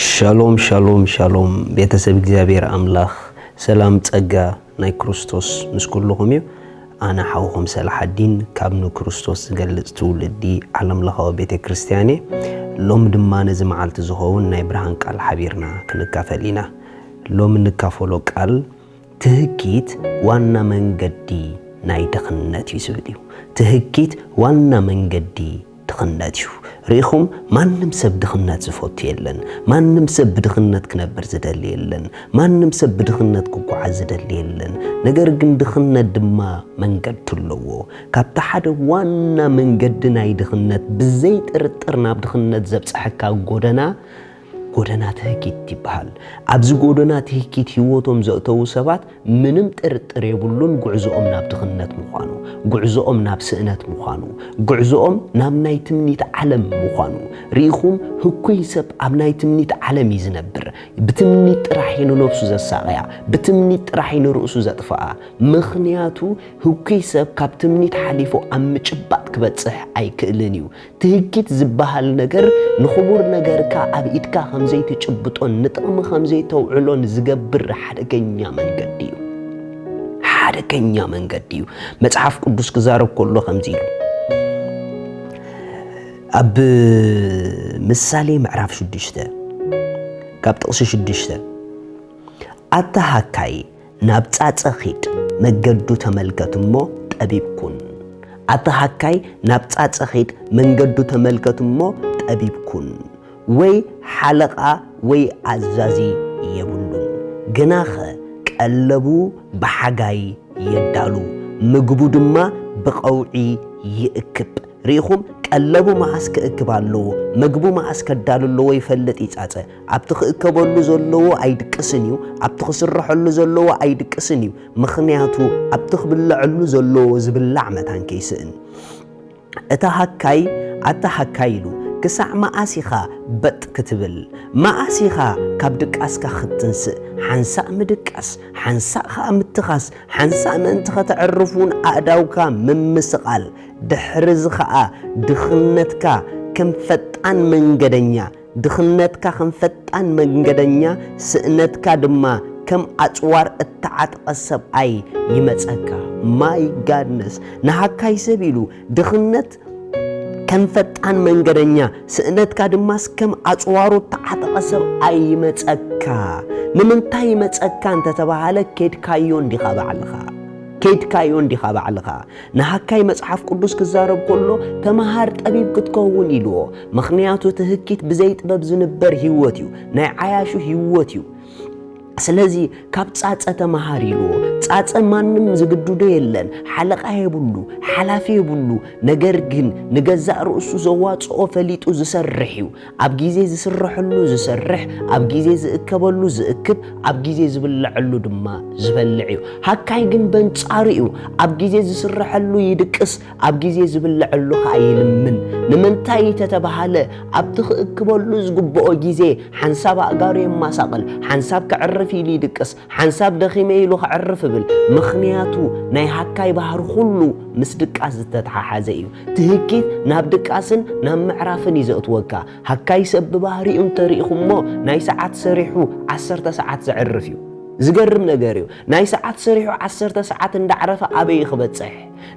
ሻሎም ሻሎም ሻሎም፣ ቤተሰብ እግዚኣብሔር ኣምላኽ፣ ሰላም ጸጋ ናይ ክርስቶስ ምስ ኩልኹም እዩ። ኣነ ሓውኹም ሰላሓዲን ካብ ንክርስቶስ ዝገልጽ ትውልዲ ዓለምለኻዊ ቤተ ክርስቲያን እየ። ሎም ድማ ነዚ መዓልቲ ዝኸውን ናይ ብርሃን ቃል ሓቢርና ክንካፈል ኢና። ሎም እንካፈሎ ቃል ትህኪት ዋና መንገዲ ናይ ድኽነት እዩ ዝብል እዩ። ትህኪት ዋና መንገዲ ድኽነት እዩ። ርኢኹም፣ ማንም ሰብ ድኽነት ዝፈቱ የለን። ማንም ሰብ ብድኽነት ክነብር ዝደሊ የለን። ማንም ሰብ ብድኽነት ክጓዓዝ ዝደሊ የለን። ነገር ግን ድኽነት ድማ መንገዲ ኣለዎ። ካብቲ ሓደ ዋና መንገዲ ናይ ድኽነት፣ ብዘይ ጥርጥር ናብ ድኽነት ዘብጽሐካ ጎደና፣ ጎደና ትህኪት ይበሃል። ኣብዚ ጎደና ትህኪት ህይወቶም ዘእተዉ ሰባት ምንም ጥርጥር የብሉን፣ ጉዕዞኦም ናብ ድኽነት ምዃኑ፣ ጉዕዞኦም ናብ ስእነት ምዃኑ፣ ጉዕዞኦም ናብ ናይ ትምኒት ዓለም ምዃኑ። ርኢኹም፣ ህኩይ ሰብ ኣብ ናይ ትምኒት ዓለም እዩ ዝነብር። ብትምኒት ጥራሕ እዩ ንነብሱ ዘሳቕያ፣ ብትምኒት ጥራሕ እዩ ንርእሱ ዘጥፍኣ። ምኽንያቱ ህኩይ ሰብ ካብ ትምኒት ሓሊፉ ኣብ ምጭባጥ ክበጽሕ ኣይክእልን እዩ። ትህኪት ዝበሃል ነገር ንኽቡር ነገርካ ኣብ ኢድካ ከም ዘይትጭብጦን ንጥቕሚ ከም ዘይተውዕሎን ዝገብር ሓደገኛ መንገዲ እዩ። ሓደገኛ መንገዲ እዩ። መጽሓፍ ቅዱስ ክዛረብ ከሎ ከምዚ ኢሉ፣ ኣብ ምሳሌ ምዕራፍ ሽዱሽተ ካብ ጥቕሲ ሽዱሽተ፣ ኣታ ሃካይ፣ ናብ ጻጸ ኺድ፣ መገዱ ተመልከት እሞ ጠቢብ ኩን። ኣታ ሃካይ፣ ናብ ጻጸ ኺድ፣ መንገዱ ተመልከት እሞ ጠቢብ ኩን። ወይ ሓለቓ ወይ ኣዛዚ የብሉን፣ ግናኸ ቀለቡ ብሓጋይ የዳሉ፣ ምግቡ ድማ ብቐውዒ ይእክብ። ርኢኹም፣ ቀለቡ መዓስ ክእክብ ኣለዎ፣ ምግቡ መዓስ ከዳሉ ኣለዎ ይፈልጥ እዩ ጻጸ። ኣብቲ ክእከበሉ ዘለዎ ኣይድቅስን እዩ፣ ኣብቲ ክስረሐሉ ዘለዎ ኣይድቅስን እዩ። ምኽንያቱ ኣብቲ ክብለዐሉ ዘለዎ ዝብላዕ መታን ከይስእን። እታ ሃካይ፣ ኣታ ሃካይ ኢሉ፣ ክሳዕ መኣስ ኢኻ በጥ ክትብል? መኣስ ኢኻ ካብ ድቃስካ ክትንስእ? ሓንሳእ ምድቃስ፣ ሓንሳእ ኸኣ ምትኻስ፣ ሓንሳእ ምእንቲ ኸተዕርፍ እውን ኣእዳውካ ምምስቓል። ድሕርዚ ኸኣ ድኽነትካ ከም ፈጣን መንገደኛ፣ ድኽነትካ ከም ፈጣን መንገደኛ፣ ስእነትካ ድማ ከም ኣጽዋር እተዓጥቀ ሰብኣይ ይመጸካ። My goodness! ንሃካይ ሰብ ኢሉ ድኽነት ከም ፈጣን መንገደኛ፣ ስእነትካ ድማስ ከም ኣጽዋሩ እተዓጠቐ ሰብኣይ ይመጸካ። ንምንታይ ይመጸካ እንተተባሃለ፣ ኬድካዮ እንዲኻ ባዕልኻ። ኬድካዮ እንዲኻ ባዕልኻ። ንሃካይ መጽሓፍ ቅዱስ ክዛረብ ከሎ፣ "ተመሃር ጠቢብ ክትከውን" ኢልዎ። ምኽንያቱ ትህኪት ብዘይ ጥበብ ዝንበር ህይወት እዩ። ናይ ዓያሹ ህይወት እዩ። ስለዚ ካብ ጻጸ ተመሃር ኢልዎ። ጻጸ ማንም ዝግድዶ የለን፣ ሓለቓ የብሉ፣ ሓላፊ የብሉ። ነገር ግን ንገዛእ ርእሱ ዘዋጽኦ ፈሊጡ ዝሰርሕ እዩ። ኣብ ግዜ ዝስረሐሉ ዝሰርሕ፣ ኣብ ግዜ ዝእከበሉ ዝእክብ፣ ኣብ ግዜ ዝብለዐሉ ድማ ዝበልዕ እዩ። ሃካይ ግን በንጻሩ እዩ። ኣብ ግዜ ዝስረሐሉ ይድቅስ፣ ኣብ ግዜ ዝብለዐሉ ኸኣ ይልምን። ንምንታይ ተተባሃለ፣ ኣብቲ ክእክበሉ ዝግብኦ ግዜ ሓንሳብ ኣእጋሩ የማሳቕል፣ ሓንሳብ ከዕርፍ ኢሉ ይድቅስ፣ ሓንሳብ ደኺመ ኢሉ ከዕርፍ እብል። ምኽንያቱ ናይ ሃካይ ባህሪ ኩሉ ምስ ድቃስ ዝተተሓሓዘ እዩ። ትህኪት ናብ ድቃስን ናብ ምዕራፍን እዩ ዘእትወካ። ሃካይ ሰብ ብባህሪኡ እንተሪኢኹሞ ናይ ሰዓት ሰሪሑ ዓሰርተ ሰዓት ዘዕርፍ እዩ። ዝገርም ነገር እዩ። ናይ ሰዓት ሰሪሑ ዓሰርተ ሰዓት እንዳዕረፈ ኣበይ እዩ ክበጽሕ?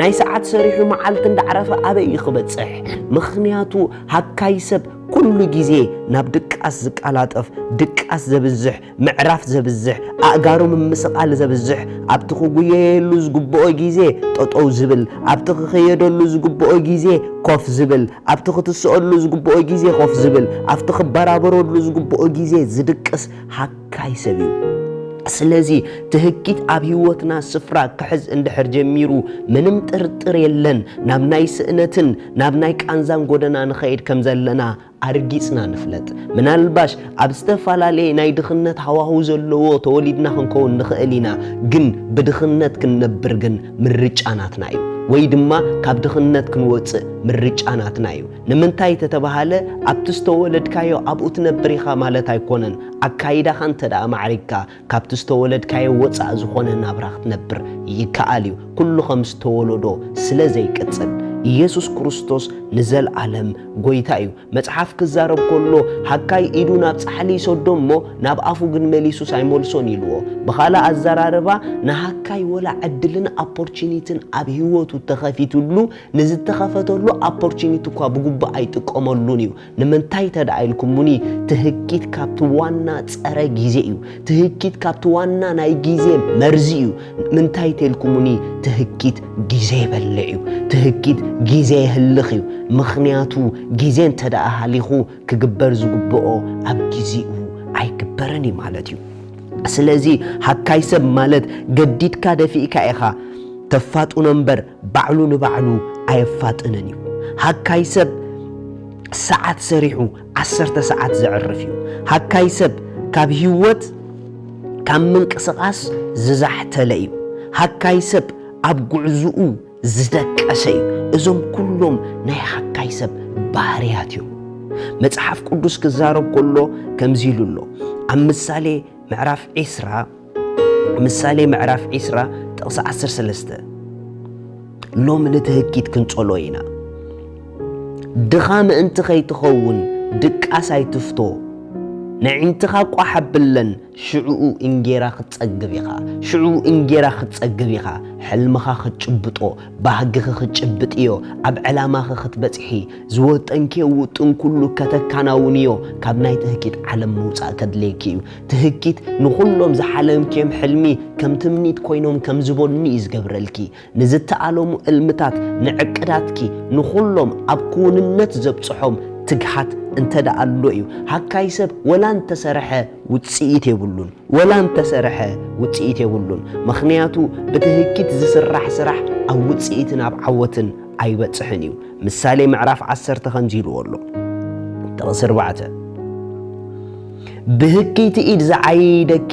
ናይ ሰዓት ሰሪሑ መዓልቲ እንዳዕረፈ ኣበይ እዩ ክበጽሕ? ምኽንያቱ ሃካይ ሰብ ኩሉ ግዜ ናብ ድቃስ ዝቀላጠፍ፣ ድቃስ ዘብዝሕ፣ ምዕራፍ ዘብዝሕ፣ ኣእጋሩ ምምስቓል ዘብዝሕ፣ ኣብቲ ክጉየየሉ ዝግብኦ ግዜ ጠጠው ዝብል፣ ኣብቲ ክኸየደሉ ዝግብኦ ግዜ ኮፍ ዝብል፣ ኣብቲ ክትስኦሉ ዝግብኦ ግዜ ኮፍ ዝብል፣ ኣብቲ ክበራበረሉ ዝግብኦ ግዜ ዝድቅስ ሃካይ ሰብ እዩ። ስለዚ ትህኪት ኣብ ህይወትና ስፍራ ክሕዝ እንድሕር ጀሚሩ፣ ምንም ጥርጥር የለን ናብ ናይ ስእነትን ናብ ናይ ቃንዛን ጎደና ንኸይድ ከም ዘለና ኣርጊጽና ንፍለጥ። ምናልባሽ ኣብ ዝተፈላለየ ናይ ድኽነት ሃዋህው ዘለዎ ተወሊድና ክንከውን ንኽእል ኢና፣ ግን ብድኽነት ክንነብር ግን ምርጫ ናትና እዩ። ወይ ድማ ካብ ድኽነት ክንወጽእ ምርጫ ናትና እዩ። ንምንታይ ተተባሃለ፣ ኣብቲ ዝተወለድካዮ ኣብኡ ትነብር ኢኻ ማለት ኣይኮነን። ኣካይዳኻ እንተ ደኣ ማዕሪግካ፣ ካብቲ ዝተወለድካዮ ወጻኢ ዝኾነ ናብራ ክትነብር ይከኣል እዩ፣ ኩሉ ከም ዝተወለዶ ስለ ዘይቅጽል። ኢየሱስ ክርስቶስ ንዘልኣለም ጎይታ እዩ። መጽሓፍ ክዛረብ ከሎ፣ ሃካይ ኢዱ ናብ ጻሕሊ ይሰዶ እሞ፣ ናብ ኣፉ ግን መሊሱስ ኣይመልሶን ኢልዎ። ብኻልእ ኣዘራርባ፣ ንሃካይ ወላ ዕድልን ኣፖርቹኒትን ኣብ ህይወቱ ተኸፊትሉ፣ ንዝተኸፈተሉ ኣፖርቹኒቲ እኳ ብግቡእ ኣይጥቀመሉን እዩ። ንምንታይ ተደኣ ኢልኩሙኒ፣ ትህኪት ካብቲ ዋና ጸረ ግዜ እዩ። ትህኪት ካብቲ ዋና ናይ ግዜ መርዚ እዩ። ምንታይ ተልኩሙኒ፣ ትህኪት ግዜ ይበልዕ እዩ። ትህኪት ግዜ የህልኽ እዩ። ምኽንያቱ፣ ግዜ እንተ ደኣ ሃሊኹ፣ ክግበር ዝግብኦ ኣብ ግዜኡ ኣይግበርን እዩ ማለት እዩ። ስለዚ፣ ሃካይ ሰብ ማለት፣ ገዲድካ ደፊእካ ኢኻ ተፋጥኖ እምበር፣ ባዕሉ ንባዕሉ ኣየፋጥንን እዩ። ሃካይ ሰብ ሰዓት ሰሪሑ ዓሰርተ ሰዓት ዘዕርፍ እዩ። ሃካይ ሰብ ካብ ህይወት፣ ካብ ምንቅስቓስ ዝዛሕተለ እዩ። ሃካይ ሰብ ኣብ ጉዕዝኡ ዝደቀሰ እዩ። እዞም ኩሎም ናይ ሃካይ ሰብ ባህርያት እዮም። መጽሓፍ ቅዱስ ክዛረብ ከሎ ከምዚ ኢሉ ኣሎ። ኣብ ምሳሌ ምዕራፍ ዒስራ፣ ምሳሌ ምዕራፍ ዒስራ ጥቕሲ ዓሰርተ ሰለስተ፣ ሎሚ ንትህኪት ክንጸሎ ኢና። ድኻ ምእንቲ ኸይትኸውን ድቃስ ኣይትፍቶ። ነዒንትኻ ቋሕ ኣብለን፣ ሽዕኡ እንጌራ ክትጸግብ ኢኻ። ሽዕኡ እንጌራ ክትጸግብ ኢኻ። ሕልምኻ ክትጭብጦ፣ ባህግኺ ክትጭብጥዮ፣ ኣብ ዕላማኺ ክትበጽሒ፣ ዝወጠንክዮ ውጥን ኩሉ ከተካናውንዮ፣ ካብ ናይ ትህኪት ዓለም ምውጻእ ከድልየኪ እዩ። ትህኪት ንኹሎም ዝሓለምክዮም ሕልሚ ከም ትምኒት ኮይኖም ከም ዝበኑ እዩ ዝገብረልኪ። ንዝተኣለሙ እልምታት፣ ንዕቅዳትኪ፣ ንኹሎም ኣብ ክውንነት ዘብጽሖም ትግሃት እንተ ደኣ ኣሎ እዩ። ሃካይ ሰብ ወላ እንተሰርሐ ውጽኢት የብሉን። ወላ እንተሰርሐ ውጽኢት የብሉን። ምኽንያቱ ብትህኪት ዝስራሕ ስራሕ ኣብ ውጽኢትን ኣብ ዓወትን ኣይበጽሕን እዩ። ምሳሌ ምዕራፍ ዓሰርተ ከምዚ ኢልዎ ኣሎ። ጥቕሲ ኣርባዕተ፣ ብህክይቲ ኢድ ዝዓይደኪ፣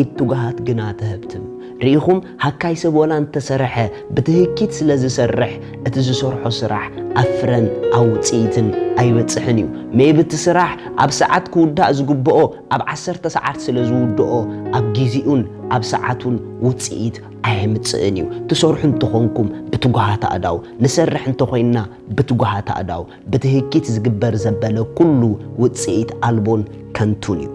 ኢድ ትጉሃት ግና ትህብትም። ርኢኹም፣ ሃካይ ሰብ ወላ እንተሰርሐ፣ ብትህኪት ስለ ዝሰርሕ፣ እቲ ዝሰርሖ ስራሕ ኣብ ፍረን ኣብ ውጽኢትን ኣይበጽሕን እዩ። ሜቢ እቲ ስራሕ ኣብ ሰዓት ክውዳእ ዝግብኦ ኣብ ዓሰርተ ሰዓት ስለ ዝውድኦ፣ ኣብ ግዜኡን ኣብ ሰዓቱን ውጽኢት ኣየምጽእን እዩ። ትሰርሑ እንተኾንኩም ብትጉሃት ኣእዳው፣ ንሰርሕ እንተኾይንና ብትጉሃት ኣእዳው፣ ብትህኪት ዝግበር ዘበለ ኩሉ ውጽኢት ኣልቦን ከንቱን እዩ።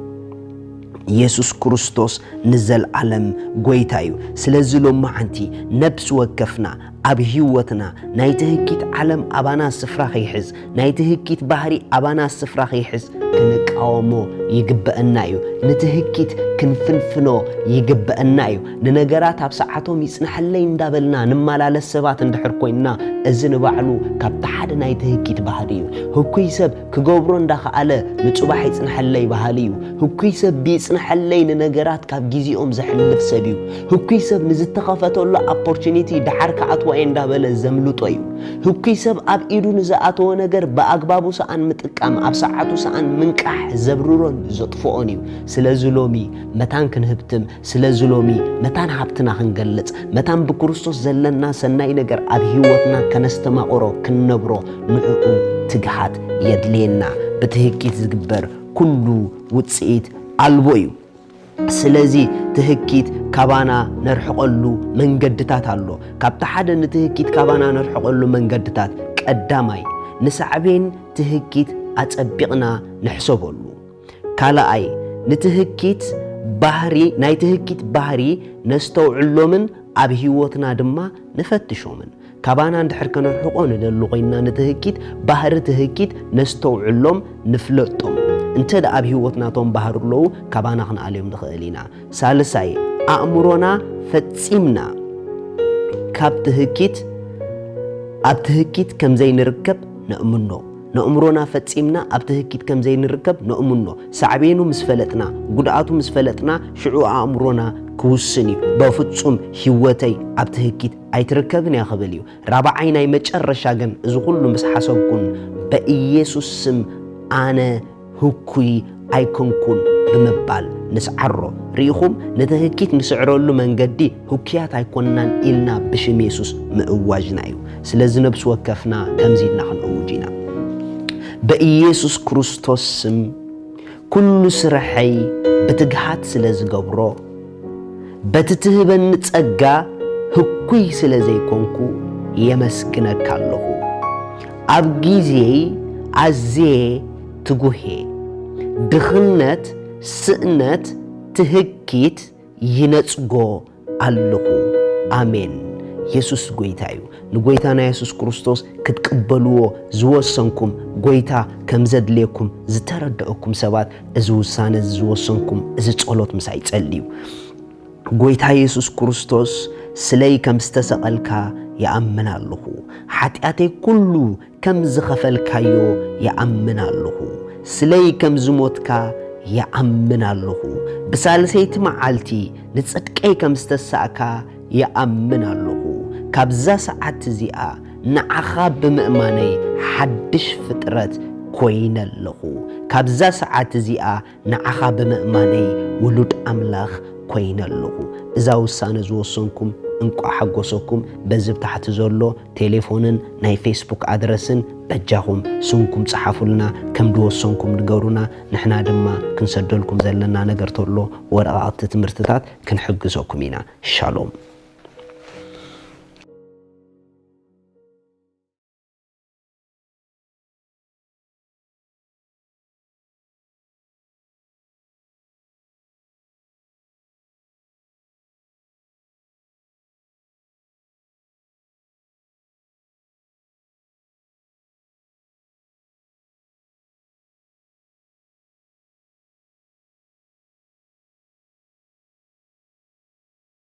ኢየሱስ ክርስቶስ ንዘልዓለም ጎይታ እዩ። ስለዚ ሎማዓንቲ ነብሲ ወከፍና ኣብ ህይወትና ናይ ትህኪት ዓለም ኣባና ስፍራ ከይሕዝ፣ ናይ ትህኪት ባህሪ ኣባና ስፍራ ከይሕዝ ክንቃወሞ ይግበአና እዩ። ንትህኪት ክንፍንፍኖ ይግበአና እዩ። ንነገራት ኣብ ሰዓቶም ይጽንሐለይ እንዳበልና ንመላለስ ሰባት እንድሕር ኮይንና፣ እዚ ንባዕሉ ካብቲ ሓደ ናይ ትህኪት ባህሪ እዩ። ህኩይ ሰብ ክገብሮ እንዳኸኣለ ንጽባሕ ይጽንሐለይ በሃሊ እዩ። ህኩይ ሰብ ብይጽንሐለይ ንነገራት ካብ ግዜኦም ዘሕልፍ ሰብ እዩ። ህኩይ ሰብ ንዝተኸፈተሉ ኣፖርቹኒቲ ደሓር ክኣትዋ እየ እንዳበለ ዘምልጦ እዩ። ህኩይ ሰብ ኣብ ኢዱ ንዝኣተወ ነገር ብኣግባቡ ሰኣን ምጥቃም፣ ኣብ ሰዓቱ ሰኣን ምንቃሕ ዘብርሮን ዘጥፍኦን እዩ። ስለዚ ሎሚ መታን ክንህብትም፣ ስለዚ ሎሚ መታን ሃብትና ክንገልጽ፣ መታን ብክርስቶስ ዘለና ሰናይ ነገር ኣብ ህይወትና ከነስተማቕሮ ክንነብሮ ንዕኡ ትግሃት የድልየና። ብትህኪት ዝግበር ኩሉ ውጽኢት ኣልቦ እዩ። ስለዚ ትህኪት ካባና ነርሕቐሉ መንገድታት ኣሎ። ካብቲ ሓደ ንትህኪት ካባና ነርሕቐሉ መንገድታት ቀዳማይ፣ ንሳዕቤን ትህኪት ኣጸቢቕና ንሕሰበሉ። ካልኣይ፣ ንትህኪት ባህሪ፣ ናይ ትህኪት ባህሪ ነስተውዕሎምን ኣብ ህይወትና ድማ ንፈትሾምን። ካባና እንድሕር ከነርሕቆ ንደሊ ኮይንና ንትህኪት፣ ባህሪ ትህኪት ነስተውዕሎም፣ ንፍለጦም። እንተ ደኣ ኣብ ህይወትና እቶም ባህሪ ኣለዉ፣ ካባና ክንኣልዮም ንኽእል ኢና። ሳልሳይ፣ ኣእምሮና ፈጺምና ካብ ትህኪት፣ ኣብ ትህኪት ከም ዘይንርከብ ነእምኖ። ነእምሮና ፈጺምና ኣብ ትህኪት ከም ዘይንርከብ ነእምኖ። ሳዕቤኑ ምስ ፈለጥና፣ ጉድኣቱ ምስ ፈለጥና፣ ሽዑ ኣእምሮና ክውስን እዩ። በፍጹም ህይወተይ ኣብ ትህኪት ኣይትርከብን እያ ክብል እዩ። ራብዓይ ናይ መጨረሻ ግን፣ እዚ ኩሉ ምስ ሓሰብኩን፣ በኢየሱስ ስም ኣነ ህኩይ ኣይኮንኩን ብምባል ንስዓሮ። ርኢኹም፣ ንትህኪት ንስዕረሉ መንገዲ ህኩያት ኣይኮንናን ኢልና ብሽም የሱስ ምእዋጅና እዩ። ስለዚ ነብሲ ወከፍና ከምዚ ኢልና ክንእውጅ ኢና። በኢየሱስ ክርስቶስ ስም ኩሉ ስርሐይ ብትግሃት ስለ ዝገብሮ፣ በቲ ትህበኒ ጸጋ ህኩይ ስለ ዘይኮንኩ የመስግነካ ኣለኹ። ኣብ ግዜይ ኣዝየ ትጉህ እየ። ድኽነት፣ ስእነት፣ ትህኪት ይነጽጎ ኣለኹ። ኣሜን። የሱስ ጐይታ እዩ። ንጐይታና የሱስ ክርስቶስ ክትቅበልዎ ዝወሰንኩም፣ ጐይታ ከም ዘድልየኩም ዝተረድአኩም ሰባት፣ እዚ ውሳነ እዚ ዝወሰንኩም፣ እዚ ጸሎት ምሳይ ጸልዩ። ጐይታ የሱስ ክርስቶስ፣ ስለይ ከም ዝተሰቐልካ ይኣምን ኣለኹ። ሓጢኣተይ ኩሉ ከም ዝኸፈልካዮ ይኣምን ኣለኹ። ስለይ ከም ዝሞትካ ይኣምን ኣለኹ። ብሳልሰይቲ መዓልቲ ንጽድቀይ ከም ዝተሳእካ ይኣምን ኣለኹ። ካብዛ ሰዓት እዚኣ ንዓኻ ብምእማነይ ሓድሽ ፍጥረት ኮይነ ኣለኹ። ካብዛ ሰዓት እዚኣ ንዓኻ ብምእማነይ ውሉድ ኣምላኽ ኮይነ ኣለኹ። እዛ ውሳነ ዝወሰንኩም እንቋዕ ሓጎሰኩም። በዚ ብታሕቲ ዘሎ ቴሌፎንን ናይ ፌስቡክ ኣድረስን በጃኹም ስምኩም ጽሓፉልና፣ ከም ዝወሰንኩም ንገሩና። ንሕና ድማ ክንሰደልኩም ዘለና ነገር ተሎ ወረቓቕቲ ትምህርትታት ክንሕግዘኩም ኢና። ሻሎም።